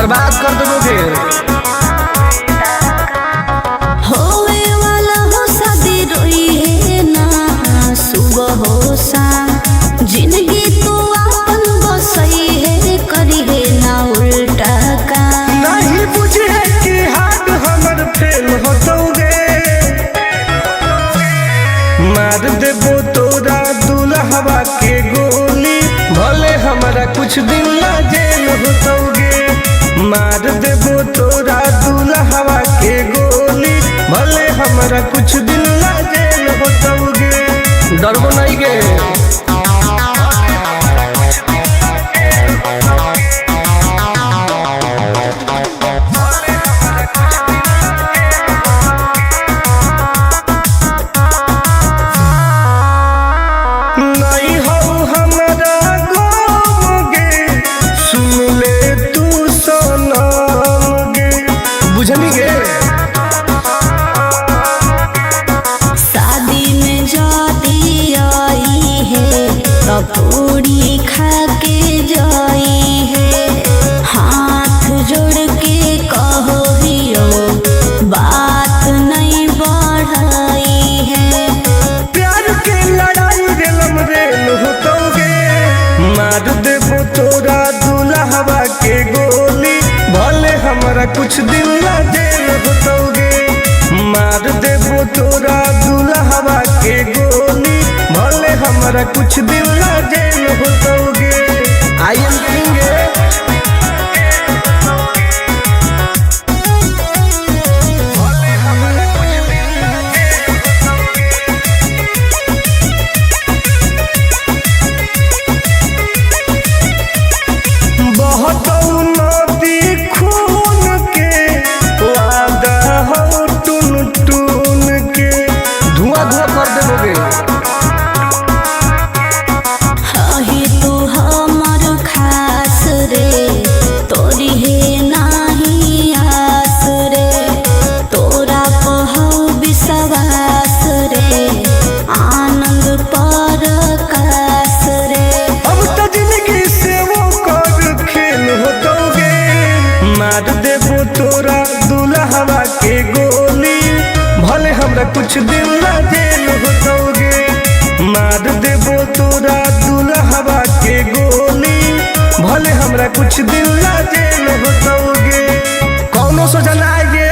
बर्बाद कर देबोगे। होवे वाला हो शादी रोई है ना सुबह हो शाम, जिंदगी तू आपन बसई है करी है ना उल्टा काम। नहीं बुझे कि हाथ हमर फेल होतौगे, मार देबो तोरा दुल्हवा के गोली, भले हमरा कुछ दिन ला जेल होतौगे। मार देबो तोरा दुल्हवा के गोली, भले हमरा कुछ दिन ला जेल होतौगे। डरबो नहीं गे। नहीं हो हमरा गम गे, सुन ले तू सनम गे, बुझनी गे। शादी में जाती आई है तो पूरी खा के जाई है, हाथ जोड़ के कहो हियो बात नहीं बढ़ाई है। प्यार के लड़ाई रेलम रेल होतौगे, मार देबो तोरा दुल्हवा के गोली, भले हमरा कुछ दिन ला जेल होतौगे। मार देबो तोरा दुल्हवा के गोली, भले हमरा कुछ दिन ला जेल होतौगे। I am king. बहुत नदी खून के वादा हो टून टून के, धुआं धुआं कर देबोगे। हही तू हमर खास रे, तोरी है नाही आस रे, तोरा पहौ विश्वास रे, आनंद पर कास रे। अब तो जिंदगी से वो कर खेल होतौगे, मार देबो तोरा दुल्हवा के गोली, भले हमरा कुछ दिन ला जेल होतौगे। मार देबो तोरा दुल्हवा के गोली, भले हमरा कुछ दिन ला जेल होतौगे। कौनो सोचा ना आएगे।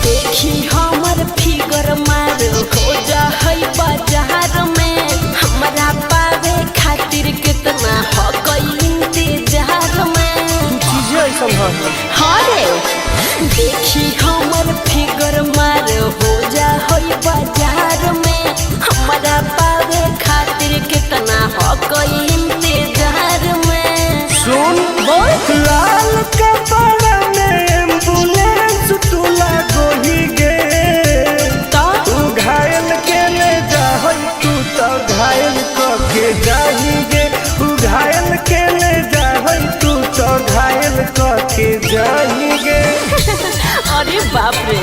देखी हमर फिगर मार हो जा है बाजार में, हमरा पावे खातिर कितना हो गई इंतजार में। चीजें ऐसा हाँ रे, देखी हमर फिगर मार हो जा है बाजार में, हमरा पावे खातिर कितना हो गई इंतजार में। सुन बोल। लाल कपड़ा में एम्बुलेंस तू लागोही गे, तो तू घायल के ले जाहई तू तो घायल क के जाही गे, तू घायल के ले जाहई तू तो घायल क के जाही गे। अरे बाप रे।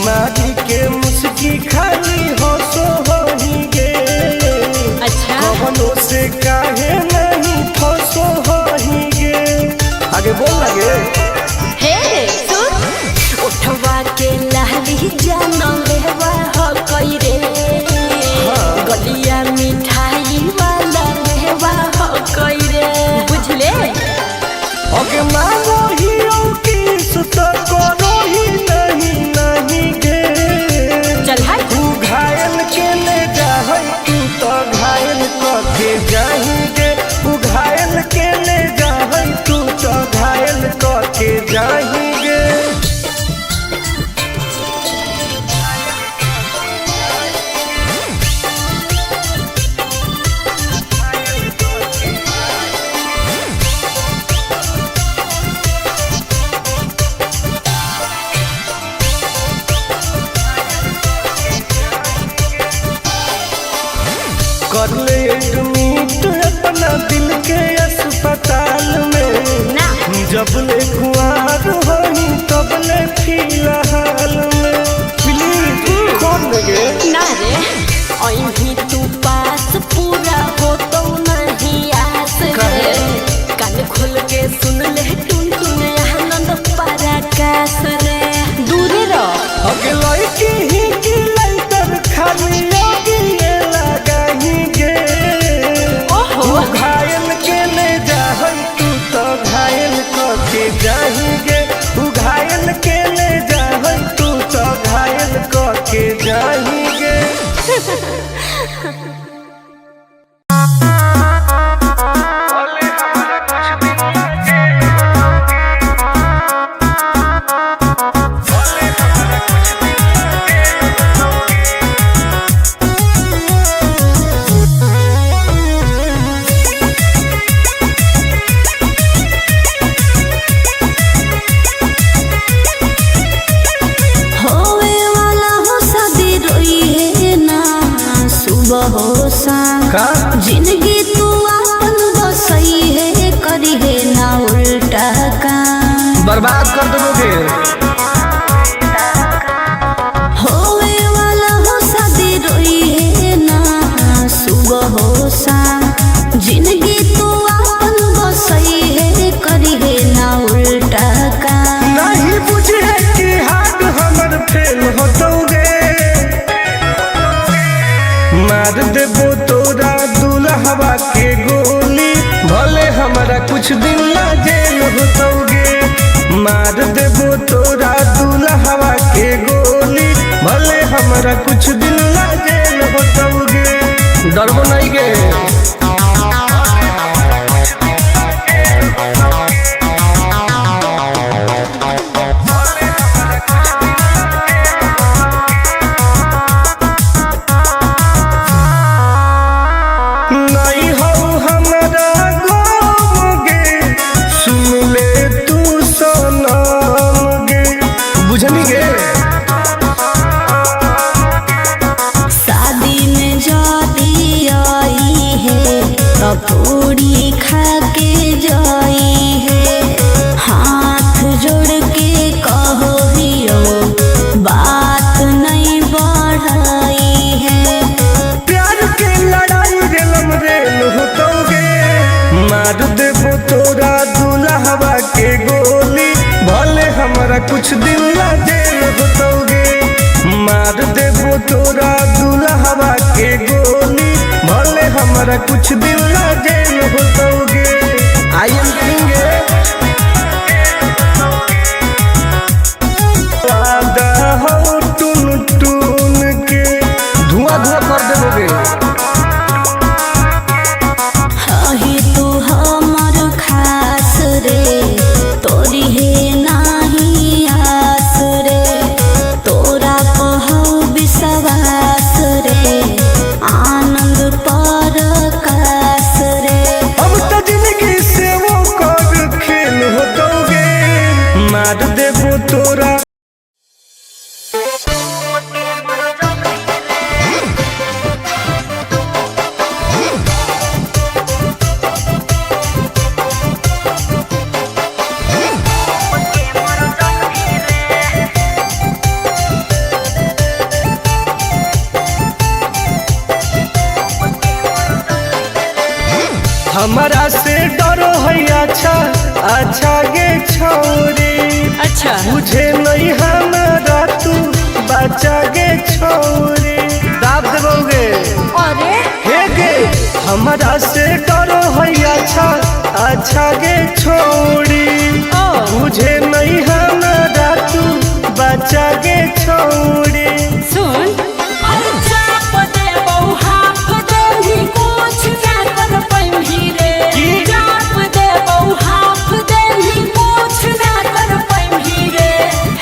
मारी के मुस्की खाली हो सो होही गे, अच्छा। कवनो से काहे नहीं फसो होही गे। आगे बोल लगे। हे सुन, उठवा के लाली जानो लेवा हो कई रे, गलिया मिठाई वाला लेवा हो कई रे, बुझले। ओके मानो ही की सुत करो ही नहीं नहीं गे, चल हट। तू घायल के ले जाहई तू तो घायल क के जाही गे, तू घायल के ले जाहई तू तो घायल क के जबले कुआर होई तबले फिलहाल में। प्लीज खोल देंगे ना रे अही तू पास पूरा हो तो नहीं आस रे। कान खोल के सुन ले टुन टुन आनंद पराकाश रे। दूरे रह। अगे लड़की ही की लाइटर खाली आगे लगाही गे। ओहो। तू घायल के ले जाहई तू तो घायल करके जाही गे। तू घायल के ले जाहई तू तो घायल करके जाही गे। होवे वाला हो शादी रोई है ना सुबह हो शाम। का? जिंदगी तू आपन बसई है करी है ना उल्टा काम। बर्बाद कर दोगे। होवे वाला हो शादी रोई है ना सुबह हो शाम। जिंदगी तू आपन बसई है करी है ना उल्टा काम। नहीं बुझे कि हाथ हमर फेल हो तोगे। मार देबो तोरा दुल्हवा के गोली भले हमरा कुछ दिन ला जेल हो तोगे। मार देबो तोरा दुल्हवा के गोली भले हमरा कुछ दिन ला जेल हो तोगे। डरबो नहीं गे। नहीं हो हमरा गाँव गे सुन ले तू सनम गे। बुझनी गे। शादी में जाती आई है पकौड़ी खा के जाई है। हाथ जोड़ के कहो हियो बात नहीं बढ़ाई है। प्यार के लड़ाई रेलम रेल हो तोगे। मार देबो तोरा दुल्हवा के गोली भले हमरा कुछ दिन ला जेल हो तोगे। मार देबो तोरा दुल्हवा के गोली भले हमरा कुछ दिन ला जेल हो तोगे। I am king. वादा हो टुन टुन के धुआं धुआं कर देबोगे। हही तू हमर खास रे तोरी है नाही आस रे। तोरा कहौ विश्वास रे आनंद पर कास रे। अब तो जिंदगी से वो कर खेल हो तोगे। मार देबो तोरा। हमारा से डरो है अच्छा अच्छा गे छोरी। अच्छा। बुझे नहीं हमारा तू बच्चा गे छोरी। दाब देबोगे। अरे हे गे हमारा से डरो है अच्छा अच्छा गे छोरी। ओ। बुझे नहीं हमारा तू बच्चा गे छोरी। सुन चाप दे बहु हाफ देही कुछ ना कर पैम्ही रे। की? चाप दे बहु हाफ देही कुछ ना कर पैम्ही रे।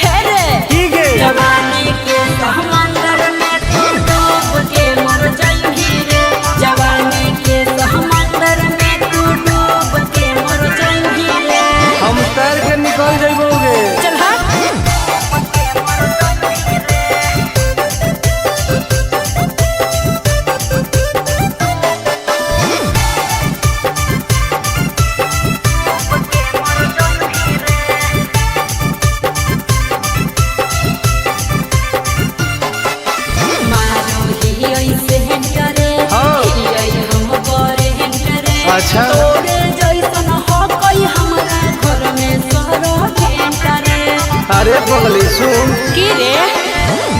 हे रे की गे? जवानी के समंदर में तू डूब के मर जाइही रे। जवानी के समंदर में तू डूब के मर जाइही रे। हम तैर पगली सुन। की रे?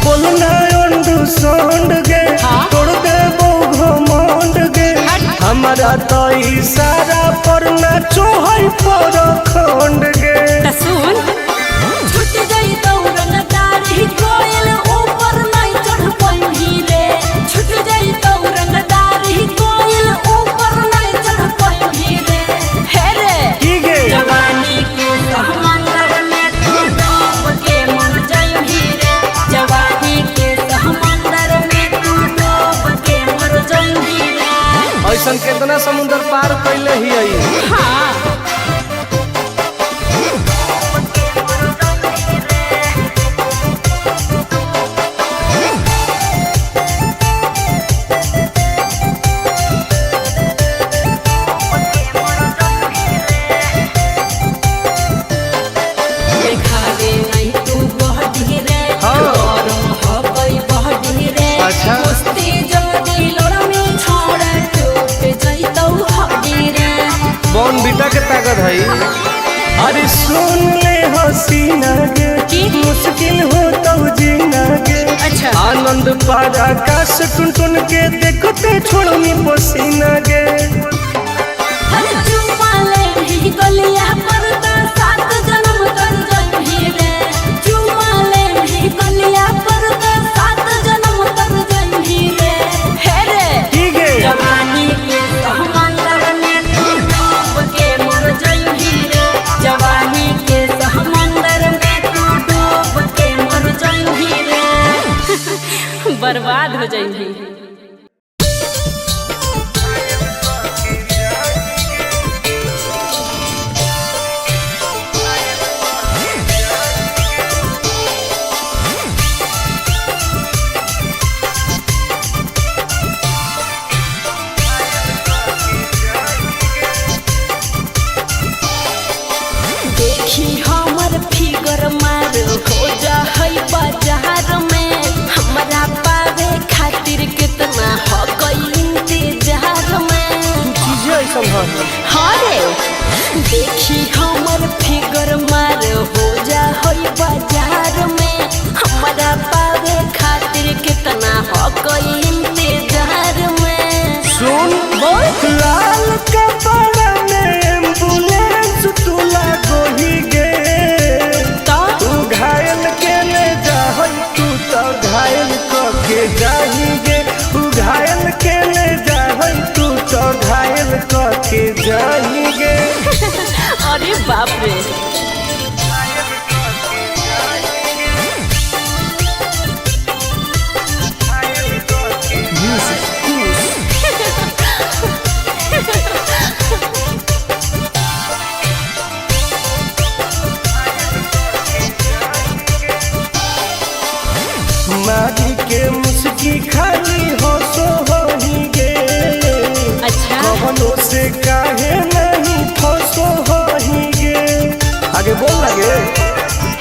बोलना अंडू सोंड गे। हाँ? तोड़ दे घमंड गे। हट। हमारा तो इशारा पर ना चोहई पर खंड गे। त सुन, छूट जाई दौड़न दाढ़ी कोयल ऊपर नहीं चढ़ पाई रे। छूट जाई दौड़न दाढ़ी कोयल ऊपर नहीं चढ़ पाई रे। हे रे, की गे? जवानी के समंदर में तू डूब के मर जाइबी रे। जवानी के समंदर में तू डूब के मर जाइबी रे। ऐसन केतना समुंदर पार कैले ही आई। हाँ। देखावे नहीं तू बहडी रे। हाँ। गरम हबई बहडी रे। अच्छा। कुश्ती जदी लड़मी छोड़ टूट जइतौ हड्डी रे। बॉन बीटा के ताकत है। अरे सुन ले हसीना गे। की? मुश्किल हो तो जीना गे। अच्छा। आनंद पार आकाश टुन टुन के देखते छोड़नी पसीना गे। हर चुम्मा ले ही गलिया पर ता सात जन्म तर जइबी रे। चुम्मा ले ही गलिया पर ता सात जन्म तर जइबी रे। हे रे, की गे? जवानी के समंदर में तू डूब के मर जइबी रे। जवानी के समंदर में तू डूब के मर जइबी रे। बर्बाद हो जइबी। देखी हमर फिगर मार हो जा है बाजार में। हमरा पावे खातिर कितना हो गई इंतजार में। चीजें ऐसन है। हाँ रे, देखी हमर फिगर मार हो जा है बाजार में। हमरा पावे खातिर कितना हो गई इंतजार में। सुन, बोल। लाल कपड़ा में एम्बुलेंस तू लागोही गे। तो तू घायल के ले जाहई तू तो घायल क के जाही गे। तू घायल के ले जाहई तू तो घायल क के जाही गे। अरे बाप रे। मारी के मुस्की खाली हो सो होही गे। अच्छा। कवनो से काहे नहीं फसो होही गे। आगे बोल लगे।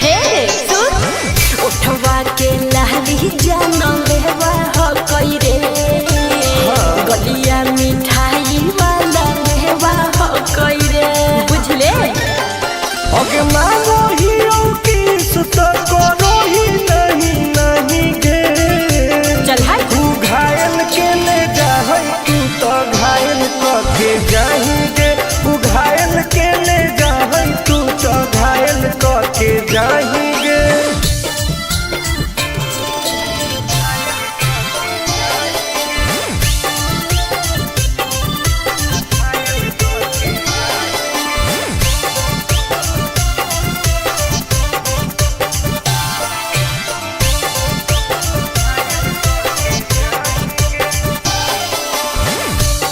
हे सुन, उठवा के लाली जान लेवा हो कई रे। हाँ। गलिया मिठाई वाला लेवा हो कई रे। बुझले? ओके मांगो ही की सुत करो ही नहीं नहीं गे। चल हाय। तू घायल के ले जाहई तू तो घायल क के जाही गे। तू घायल के ले जाहई तू तो घायल क के जाही गे।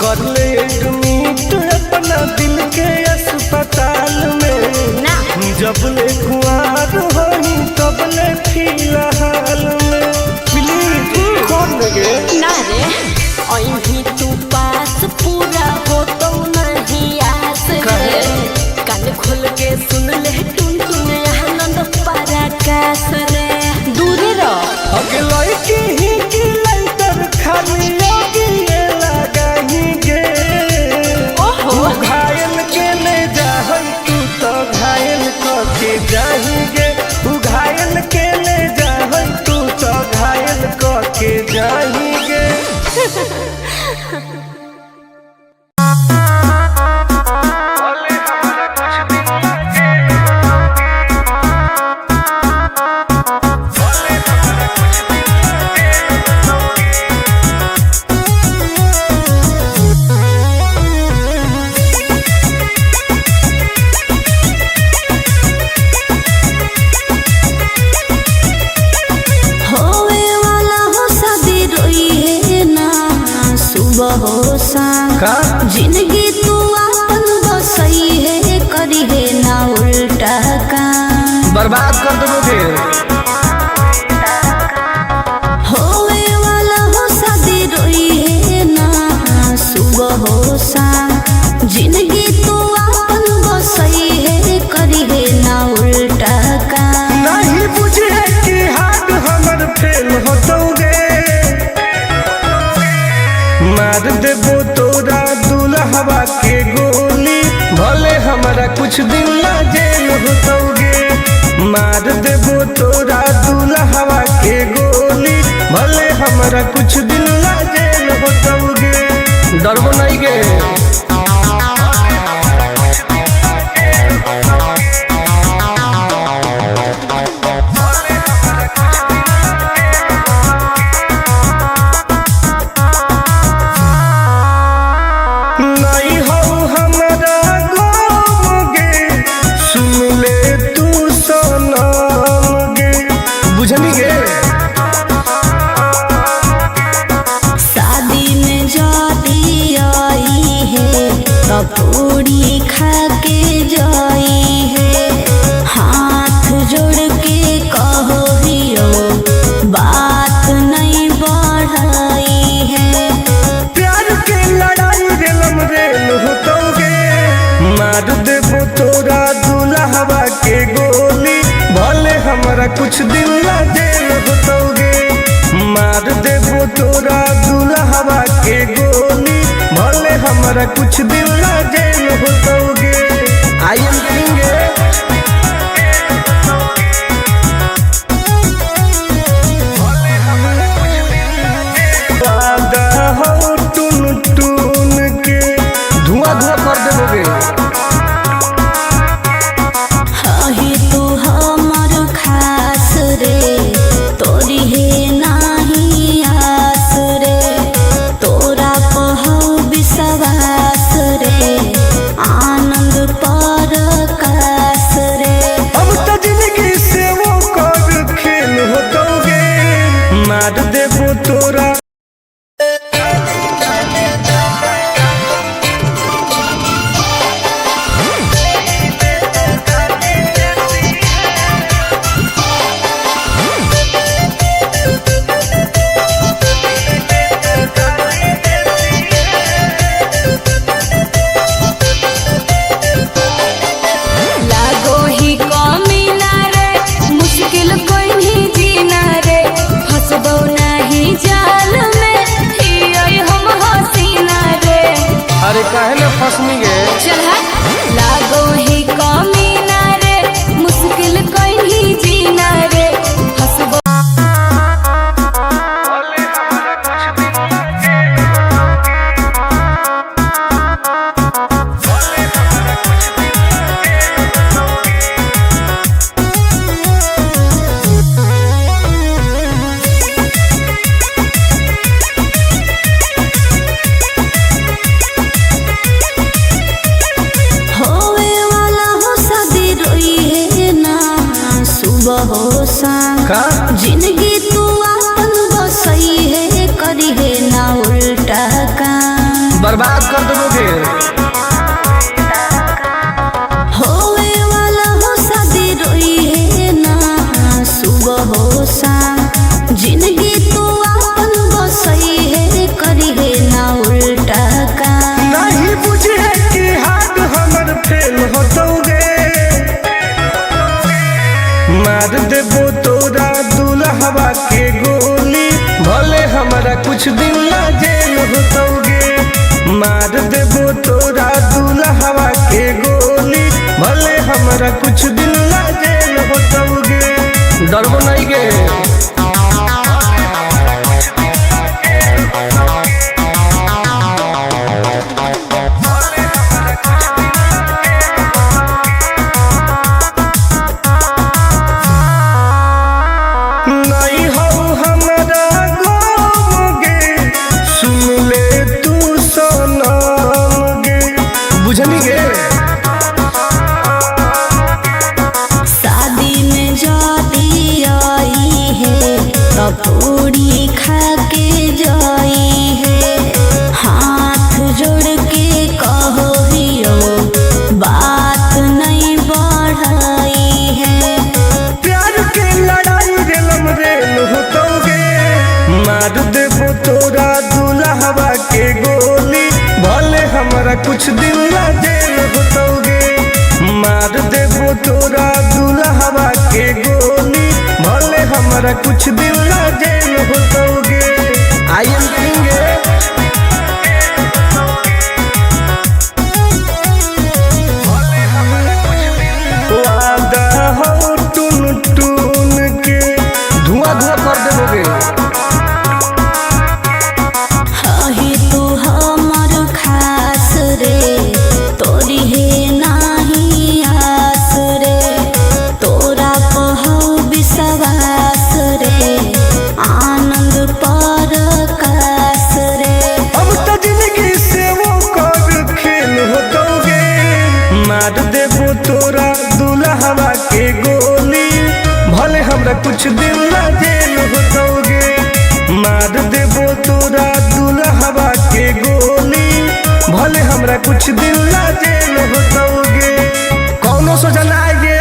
कर ले एडमिट अपना दिल के अस्पताल में। ना। जब ले कुआर हो बर्बाद कर देबोगे। होवे वाला हो शादी रोई है ना सुबह हो शाम, जिंदगी तू अपन बसई है करी है ना उल्टा काम। नहीं बुझे कि हाथ हमर फेल होतौगे, मार देबो तोरा दुल्हवा के गोली, भले हमरा कुछ दिन ला जेल होतौगे। मार देबो तोरा दुल्हवा के गोली, भले हमरा कुछ दिन ला जेल होतौगे। डरबो नहीं गे। नहीं हो हमरा गम गे, सुन ले तू सनम गे, बुझनी गे। शादी में जाती आई है तपूरी खा के जाई है, हाथ जोड़ के कहो हियो बात नहीं बढ़ाई है। प्यार के लड़ाई रेलम रेल होतौगे, मार देबो तोरा दुल्हवा के गोली, भले हमरा कुछ दिन ला जेल होतौगे। मार देबो तोरा दुल्हवा के गोली, भले हमरा कुछ दिन ला जेल होतौगे। I am king. वादा हो टुन टुन के, धुआं धुआं कर देबोगे। हही तू हमर खास रे, तोरी हे नाही आस रे, तोरा पहौ विश्वास रे, आनंद पर कास रे। अब तो जिंदगी से वो कर खेल होतौगे, मार देबो तोरा। लागो ही कमी ना रे, मुश्किल कोई नहीं जीना रे, फंसबो नहीं जाल में हियै हम हसीना रे। अरे काहे ना फंसनी गे। चल हट। लागो ही कमी ना रे, मुश्किल कोई नहीं जीना रे, फंसबो होवे वाला हो शादी रोई है ना सुबह हो शाम, का जिंदगी तू अपन बसई है करी है ना उल्टा काम। बर्बाद कर देबोगे। होवे वाला हो शादी रोई है ना सुबह हो शाम, जिंदगी तू अपन बसई है करी है ना उल्टा काम। नहीं बुझे कि हाथ हमर फेल होतौगे, मार देबो तोरा दुल्हवा के गोली, भले हमरा कुछ दिन ला जेल होतौगे। मार देबो तोरा दुल्हवा के गोली, भले हमरा कुछ दिन ला जेल होतौगे। डरबो नहीं गे। नहीं हो हमरा गम गे, सुन ले तू सनम गे, बुझनी गे। शादी में जाती आई है तपूरी खा के जाई है, हाथ जोड़ के कहो हियो बात नहीं बढ़ाई है। मार देबो तोरा दुल्हवा के गोली, भले हमरा कुछ दिन ला जेल होतौगे। मार देबो तोरा दुल्हवा के गोली, भले हमरा कुछ दिन ला जेल होतौगे। I am king. वादा हो टुन टुन के धुआं धुआं कर देबोगे। हही तू हमर खास रे, तोरी हे नाही आस रे, तोरा पहौ विश्वास रे, आनंद पर कास रे। अब तो जिंदगी से वो कर खेल होतौगे। मार देबो तोरा दुल्हवा के गोली, भले हमरा कुछ दिन ला जेल होतौगे। मार देबो तोरा दुल्हवा के गोली, भले हमरा कुछ दिन ला जेल होतौगे। कौनो सोचा ना आएगे।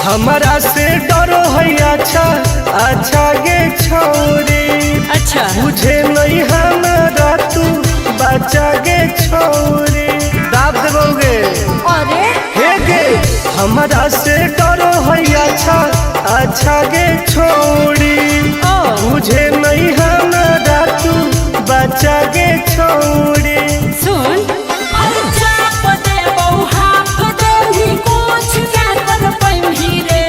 हमारा से डरो है अच्छा अच्छा गे छोरी, अच्छा बुझे नहीं हमारा तू बच्चा गे छोरी, दाब देबोगे। अरे हे गे हमारा से डरो है अच्छा अच्छा गे छोरी, ओ बुझे नहीं हमारा तू बच्चा गे छोरी। सुन चाप दे बहु हाफ दे ही कुछ ना कर पैम्ही रे,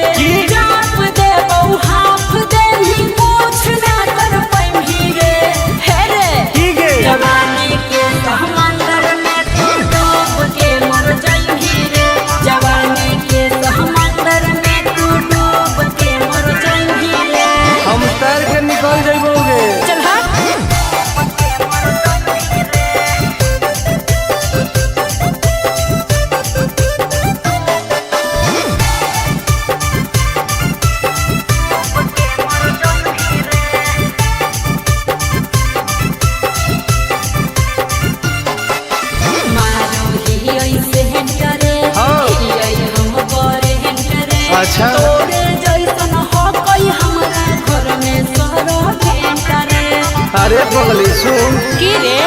चाप दे बहु हाफ दे ही कुछ ना कर पैम्ही रे। हे रे की गे जवानी के समंदर में तू डूब के मर जाइही रे, जवानी के समंदर में तू डूब के मर जाइही रे। हम तैर के निकल जाइबोगे। चल हट। मारो ही ऐसे हेंटरे, हाँ। ही ऐ हम बड़े हेंटरे। अच्छा। तोरे जैसन हो कोई हमरा घर में सरो भेंटरे। अरे पगली सुन की रे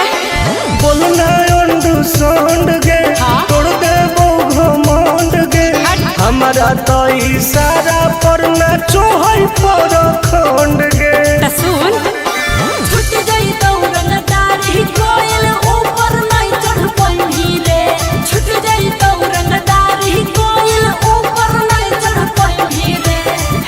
बोलना अंडू सोंड गे, हाँ? तोड़ देबो घमंड गे। हमारा तो इशारा पर नाचो है पर खंड गे। त सुन छूट जाई दौड़न दाढ़ी कोयल ऊपर नहीं चढ़ पैम्ही रे, छूट जाई दौड़न दाढ़ी कोयल ऊपर नहीं चढ़ पैम्ही रे।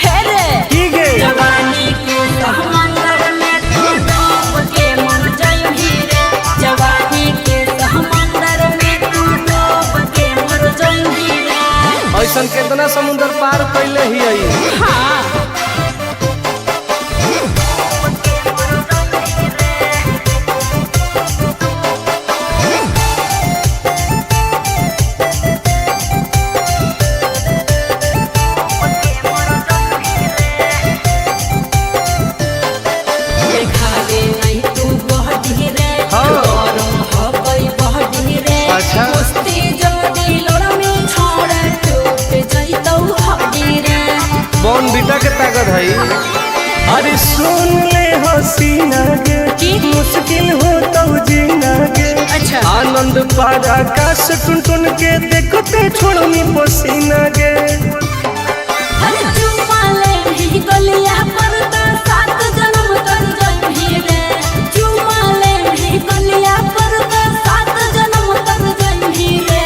हे रे की गे जवानी के समंदर में तू डूब के मर जाइही रे, जवानी के समंदर में तू डूब के मर जाइही रे। ऐसन केतना समुंदर पार कैले ही आई। हाँ देखावे नहीं तू बहडी रे, हाँ। गरम हकई बहडी रे। अच्छा। कुश्ती जोड़ी लोड़मी छोड़ टूट जइतौ हड्डी रे। बॉन बीटा के ताकत है। अरे सुन ले हसीना गे, की? मुश्किल हो तो जीना गे। अच्छा। आनंद पार आकाश टुन टुन के देखते छोड़नी पसीना गे। अरे चुम्मा ले ही गलिया पर तो सात जन्म तर जइही रे, चुम्मा ले ही गलिया पर तो सात जन्म तर जइही रे।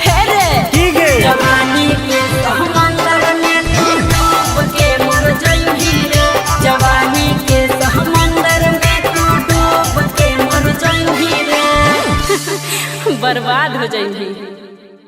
हे रे की गे जवानी के समंदर में तू डूब के मर जाइही रे, जवानी के समंदर में तू डूब के मर जाइही रे, बर्बाद हो जाइही।